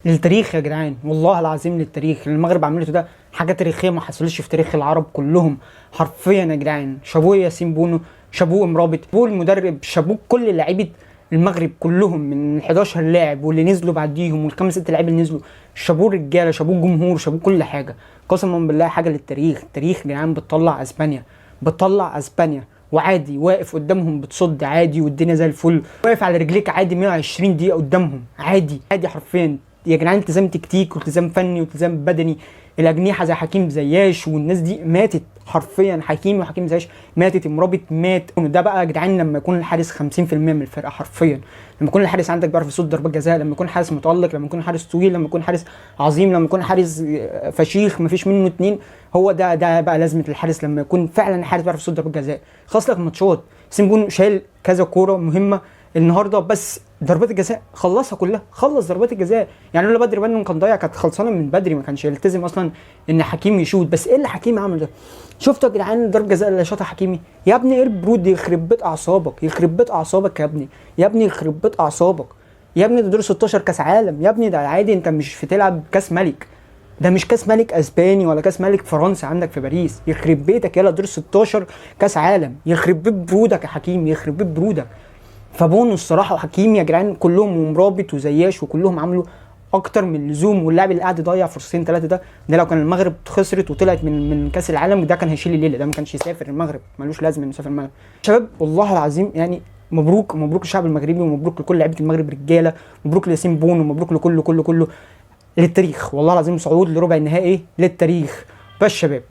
للتاريخ يا جدعان، والله العظيم للتاريخ. اللي المغرب عملته ده حاجة تاريخية ما حصلتش في تاريخ العرب كلهم حرفيا يا جدعان. شابوه ياسين بونو، شابوه امرابط، شابوه المدرب، شابوه كل لعيبة المغرب كلهم من 11 لاعب واللي نزلوا بعديهم والخمس ست لعيبة اللي نزلوا. شابوه الرجالة، شابوه الجمهور، شابوه كل حاجة. قسما بالله حاجة للتاريخ. التاريخ يا جدعان. بتطلع اسبانيا، بتطلع اسبانيا وعادي واقف قدامهم بتصد عادي والدنيا زي الفل، واقف على رجليك عادي 120 دقيقة قدامهم عادي عادي حرفيا يا جدعان. التزام تكتيك والتزام فني والتزام بدني. الاجنحة زي حكيم زياش والناس دي ماتت حرفيا، حكيم وحكيم زياش ماتت، مرابط مات. ده بقى يا جدعان لما يكون الحارس 50% من الفرقة حرفيا، لما يكون الحارس عندك بيعرف يصد ضربات جزاء، لما يكون حارس متالق، لما يكون حارس طويل، لما يكون حارس عظيم، لما يكون حارس فشيخ مفيش منه اتنين. هو ده بقى لازمه الحارس، لما يكون فعلا حارس بيعرف يصد ضربات جزاء. خلص لك ماتشات. سيمبون شايل كذا كورة مهمة النهارده، بس ضربات الجزاء خلصها كلها، خلص ضربات الجزاء. يعني لولا بدري بنون كان ضيع، كانت خلصانه من بدري، ما كانش يلتزم اصلا ان حكيم يشوط. بس ايه اللي حكيم عمله ده؟ شفتوا يا جدعان ضربه جزاء اللي شاطها حكيمي؟ يا ابني ايه البرود دي؟ يخرب بيت اعصابك، يخرب بيت اعصابك يا ابني، يا ابني يخرب بيت اعصابك يا ابني. ده دور 16 كاس عالم يا ابني، ده عادي، انت مش في تلعب كاس ملك، ده مش كاس ملك اسباني ولا كاس ملك فرنسا عندك في باريس. يخرب بيتك، يلا دور 16 كاس عالم. يخرب بيت برودك يا حكيم، يخرب بيت برودك. فبونو الصراحة وحكيم يا جدعان كلهم، ومرابط وزياش وكلهم عملوا اكتر من اللزوم. واللاعب اللي قاعد يضيع فرصتين ثلاثة ده لو كان المغرب خسرت وطلعت من كاس العالم ده كان هيشيل الليلة، ده ما كانش يسافر المغرب، ملوش لازمه انه يسافر المغرب. شباب والله العظيم يعني مبروك، مبروك للشعب المغربي، ومبروك لكل لعيبة المغرب رجاله، مبروك لياسين بونو، ومبروك لكله كله كله للتاريخ والله العظيم. صعود لربع النهائي للتاريخ بس شباب.